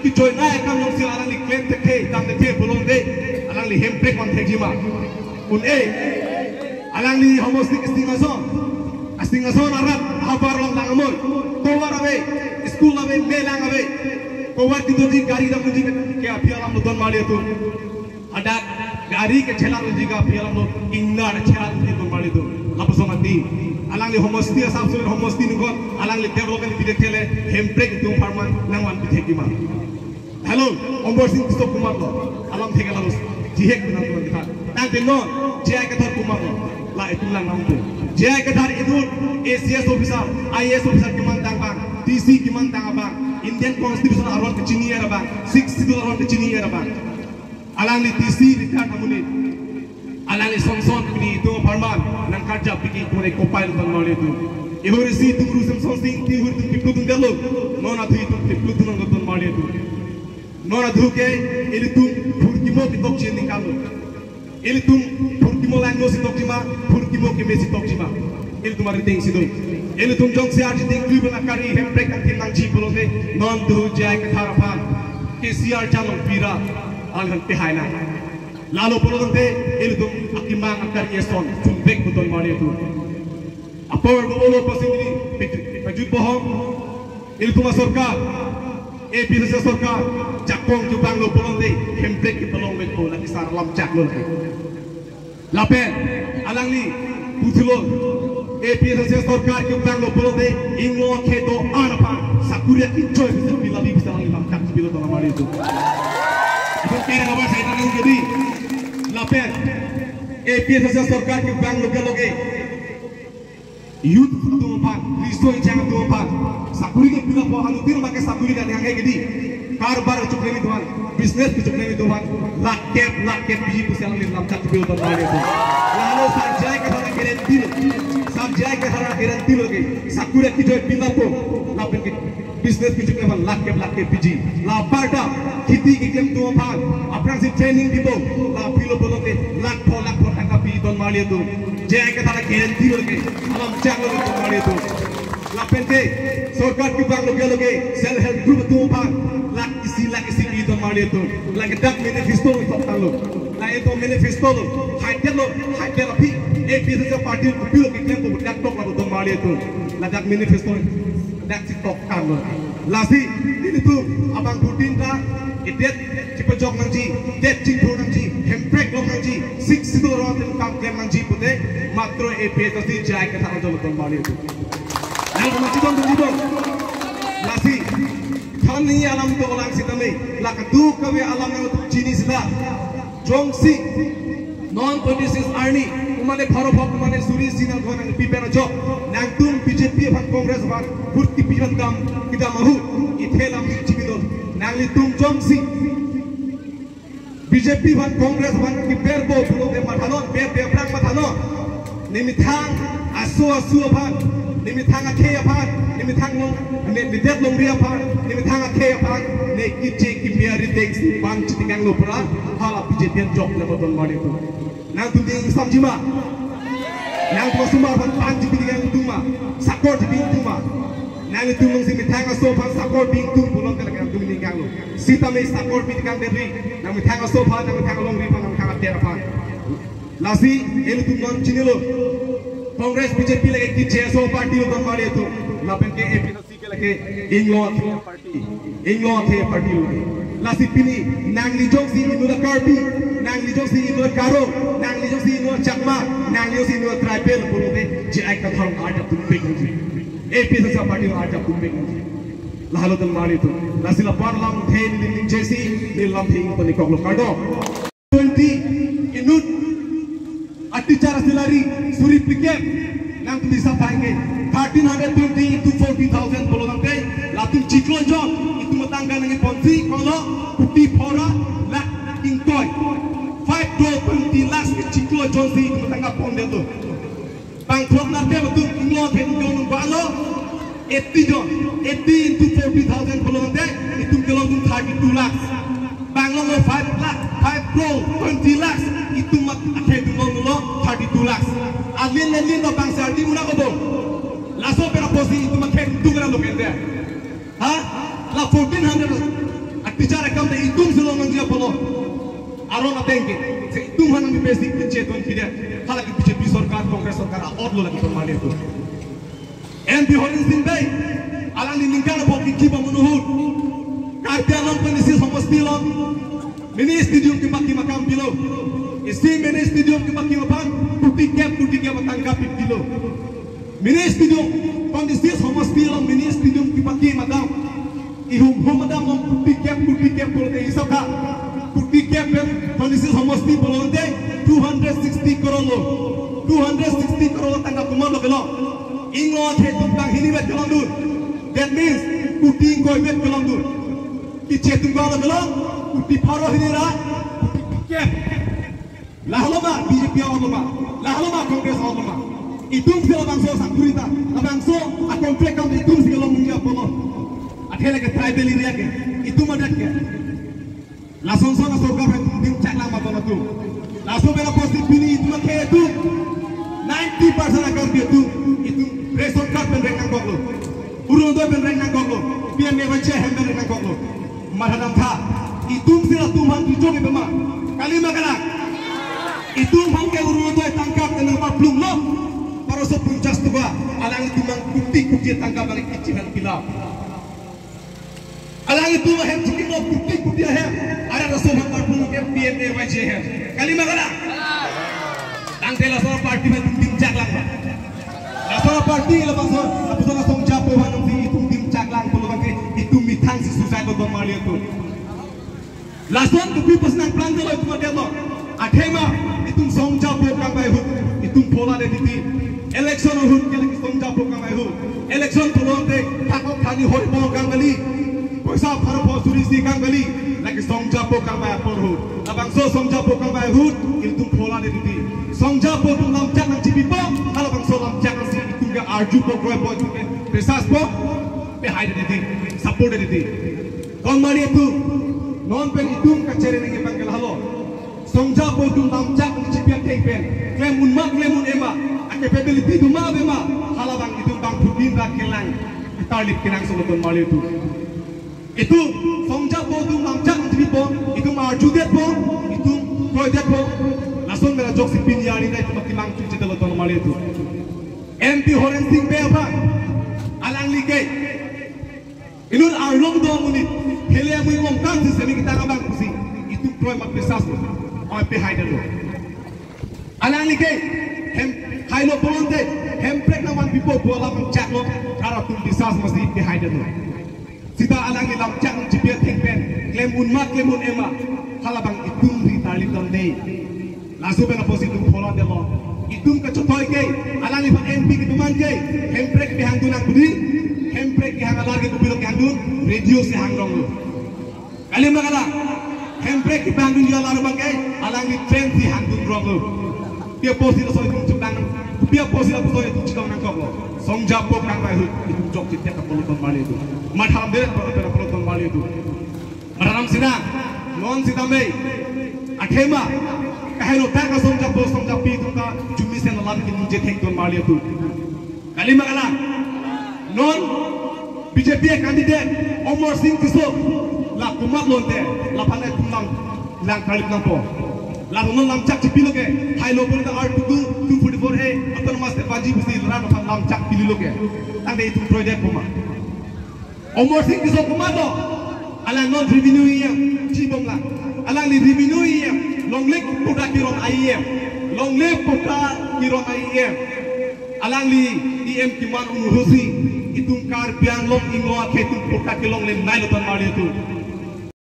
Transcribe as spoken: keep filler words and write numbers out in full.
Kechoi nai akam jongsi alangli klem thekthe, dam thekthe pulote alangli Hemprek van thekji ma? Un-e. Alangli homosti ke Singhason, Singhason arat havar along lang amoi. Tovar ave, school ave, melang ave. Tovar kedoji, gari damji ke, ke aphi alam lo don marli atum. Hadak gari kechelangji ke aphi alam lo, ingnar chelangji don marli atum. Lapuson ati alangli homosti asap suri homosti nungot alangli development pithekthele Hemprek atum apharman nangvan pithekji ma? Hello, Ambarsing Tisso komat lo, alam thek alam jihek menang teman kita. Tangte non, J I Kathar komat lo, la itum lang nangpo. J I Kathar inut A C S officer, I A S officer kemantang abang, D C kemantang abang, Indian Constitution aron kechini abang, Sixth Schedule aron kechini abang. Alangli D C retired amonit. Alangli sonson pini itum apharman nangkarjap piki kore kopai lo don marli atum. Ihur isi itum Rusem Sonsing, ihur itum kiplu tum delo. Non athu itum kiplu tum nang don marli atum. Non athu ke ilitum phurkimo ketok chin ningkan lo. Ilitum phurkimo langno si tokji ma, phurkimo keme si tokji ma? Ilitum arideng si do. Ilitum jongsi arji ding kui bela kari Hemprek kangthim nangji pulote non do J I Kathar aphan, K C R jalong pira alhan pehai nang. Lalo pulote ilitum akemang akari eson sunbek pu don marli atum. Apor do olo pasing ini pejut, pejut bohong. Ilitum asorkar, A P H L C sorkar, jakong kevang lo pulote Hemprek kepalong vekpo, lake sar lam chak lo lake. Lapen alangli puthilo, A P H L C sorkar kevang lo pulote ingno akhei do-an aphan sakuri kechoi bisa pila bi bisa alangli lam chak pilo don marli atum. Itum kere kabar saya tanggung jadi. Lapen A P H L C sorkar kevang lo ke loke youth atum aphan, riso ejang atum aphan sakuri ke pila po, anutin make sakuri ke hanghe ke di. Karbar kechoknemi do-an, business kechoknemi do-an, lakh kep lakh kep piji pusi alangli lam chak pilo don marli atum. Lalo sar J I Kathar guarantee lo, sar J I Kathar guarantee lo ke sakuri kechoi pila po, lapen ke business kechoknemi aphan lakh kep lakh kep piji. La barda kheti keklem atum aphan aphrangsi training pipo, la pilo pulote lakh pho lakh pho tangka piji don marli atum. J I Kathar guarantee lo ke, alam chak lo don marli atum. Lapen ke sorkar kevang loke loke self help group atum aphan lakh isi lakh isi piji don marli atum. Lake dak manifesto lo tok tanglo. La eto manifesto lo, haidet lo, haidet aphi A P H L C party kopilo keklempo dak tok lo don marli atum. Ladak manifesto dak si tok tanglo. Lasi ilitum abang budin ta idet chipajok nangji, det chingthur nangji, Hemprek long nangji, Sixth Schedule aron atum kam klem nangji pute matro A P H L C J I Kathar ajo lo don marli atum. Nang kemachidon dun jidon. Lasi thanji alam dolang sitame, la kadokave alam nangtum chini sila. Jongsi non twenty-six arni, kumane pharo phok, kumane suri isi nang kona nang pipen ajok, nangtum B J P aphan Congress aphan vote kipi aphan dam kedam ahut, ithe lam chibidon. Nanglitum jongsi B J P aphan Congress aphan kiberbo pulote mathanon, ber ber prang mathanon. Nemethang aso asu aphan, nemethang akhei aphan, nemethang long, ne, nedet longri aphan, nemethang akhei aphan, ne keche kebi arideng si pan chitikang lo pura, hala B J P anjok le don marli atum. Nangtum ding samji ma? Nangtum asomar aphan pan chitikang lo ma? Sakor chipi lo ma? Nanglitum longsi methang aso aphan sakor pi ingtung pulote lake nangtum ningkang lo. Sitame sakor pi tikang deri, nang methang aso aphan, nang methang alongri aphan, nang methang ater aphan. Lasi ilitum non chinilo, Congress B J P lake keche aso party lo don marli atum, lapen ke A P H L C ke lake inglong akhei party, inglong akhei party lo. Lasi pini nangli jongsi inut a Karbi, nangli jongsi inut a Garo, nangli jongsi inut a Chakma, nangli jongsi inut a tribal pulote J I Kathar arjap tumpik nangji, A P H L C party lo arjap tumpik nangji. Lahelo don marli atum. Lasi lapu-an lamthe neli ning jesi, neli lamthe ingpon-ik kok lo, kardom. Twenty inut a teacher a salary suri phlikep, nangtum hisap tangke, thirteen hundred twenty into forty thousand pulo tangte, latum chiklo jon itum atangka nangkeponsi kolo, kuti phora lakh ingkoi. Five crore twenty lakhs ke chiklo jonsi itum atangka pondetlo. Bang throk nangke betul inglong akhei jon bang lo, eighty jon, eighty into forty thousand pulo tangte, itum kelong atum thirty-two lakhs. Bang longlo five lakh, five crore twenty lakhs, itum mat akhei atum longlo thirty-two lakhs. Alin alin lo bang sardi muna kobo. Laso pen apotsi itum akhei atum tung ra lo kende. Ha? La fourteen hundred a Bichar akam te itum si long nangji apotlo. Aron ateng ke. Se itum aphan nangji basic pinche ton pide. Halake B J P sorkar, Congress sorkar a-ot lo lake ton mane tu. M P Horen Sing Bey, alangli ningkan apot kiki bang unuhut. Karbi Anglong twenty-six homosti along mini stadium kepakim akam pilo. Isi mini stadium kepakim aphan kuti kep, kuti kep atangka pi pilo. Mini stadium twenty-six homosti along mini stadium kepakim akam. Ihum hum adam along kuti kep, kuti kep pulote hisap tha. Kuti kep pen twenty-six homosti pulote two hundred sixty crore lo. Two hundred sixty crore tangka komatlo kelong. Inglo akhe atum banghini vet kelongdun. That means kuti ingkoi vet kelongdun. Kiche atum bang lo kelong, kuti pharo hini ra, kuti kep. Lahelo ma B J P a-ot lo ma, lahelo ma Congress a-ot lo ma. Itum si labangso sakuri ta, labangso a-contract akam itum si kelong nangji apotlo. Athe lake tribal area ke, itum adet ke. Lason son asorkar pen itum dimchak lang ma ton atum. Laso pen apotsi pini itum akhe atum ninety percent a-Karbi atum, itum ration card pen reng nangkoklo. Orunodoi pen reng nangkoklo. P M A Y G ahem pen reng nangkoklo. Matha damtha. Itum si latum aphan kejok ipe ma? Kali ma kalang? Itum aphan ke Orunodoi tangka ke nangpaplunglo. Paroso punchas tuka. Alanglitum abang kuti kuti tangka abang kichi aphan pilo. Alanglitum ahem chikimlo kuti kuti ahem. Arat aso aphan parplung ke P M A Y G ahem. Kali ma kalang? Tangte laso party aphan itum dimchak lang ma? Laso party lapuson, lapuson asongjapo aphan si itum dimchak lang pulo abang ke itum methang si suicide lo ton marli atum. Lason kopi pusi nangplang dolo itum adet lo. Athema itum songjapo kangbai ahut itum phola de titi. Election ahut ke lake songjapo kangbai ahut. Election pulote thakok thani hoi po kang kali. Poisa pharo pho suri si kang kali. Lake songjapo kangbai apor ahut. Labangso songjapo kangbai ahut itum phola de titi. Songjapo atum lamchak nangchipipo. Halabangso lamchak nangsi itum ke arjupo kroipo itum ke pesaspo. Pehai de titi. Support de titi. Ton marli atum, non pen itum kachere nangji abang ke lahelo. Songjapo atum lamchak nangchipi atheng pen klem un ma klem un-e ma, a-capability do ma ave ma, halabang itum bangphutin ra kelang, tarlip kenangsot lo ton marli atum. Itum songjapo atum lamchak nangchipipo, itum arjudetpo, itum kroidetpo. Lason mera joksi pini arni ta itum akilang chunche dolo ton marli atum. M P Horen Sing Bey aphan, alangli ke inut arlong do amonit, hele amui ongkang si semi kita abang pusi itum kroi ma pesas lo, oi pehai detlo. Alangli ke hem hailo pulote, Hemprek nangvanpipo pu alam chaklo, karatum pesas masi pehai detlo. Sita alangli lamchak nangchipi atheng pen klem un ma klem un-e ma, halabang itum ri tarlip tangte. Laso pen apotsi itum phola detlo. Itum kachethoi ke, alangliphan M P ketuman ke, Hemprek kepahangdun nang pudi, Hemprek kehang alar ke kopilo kehangdun, radio si hang ronglo. Kali ma kalang? Hemprek kepahangdunji alar abang ke, alangli train si hangdun ronglo. Pi apotsi laso itum chepang, pi apotsi lapuson itum chedong nangkoklo. Songjapo kangbai ahut, itum jok chityak apot lo ton marli atum. Matha dam de, apot lo ton marli atum. Madam sina, non sitame, athema, kaheno ta ka songjapo songjapi atum ta jumi sen alam ke ningje thek ton marli atum. Kali ma kalang? Non B J P candidate Amarsing Tisso, la komatlo ante, laphan itum lang, lang tarlip nangpo. La non lamchak chipilo ke, hailo pulote Article two forty-four A, autonomous state vanji pusi ran aphan lamchak pililo ke. Tangte itum kroidetpo ma? Amarsing Tisso komatlo? Alang non revenue E M chibom lang. Alangli revenue E M, longle patta kerong E M. Longle patta kerong E M. Alangli E M keman un ahutsi, itum Karbi Anglong inglo akhei atum patta kelongle nai lo ton marli atum.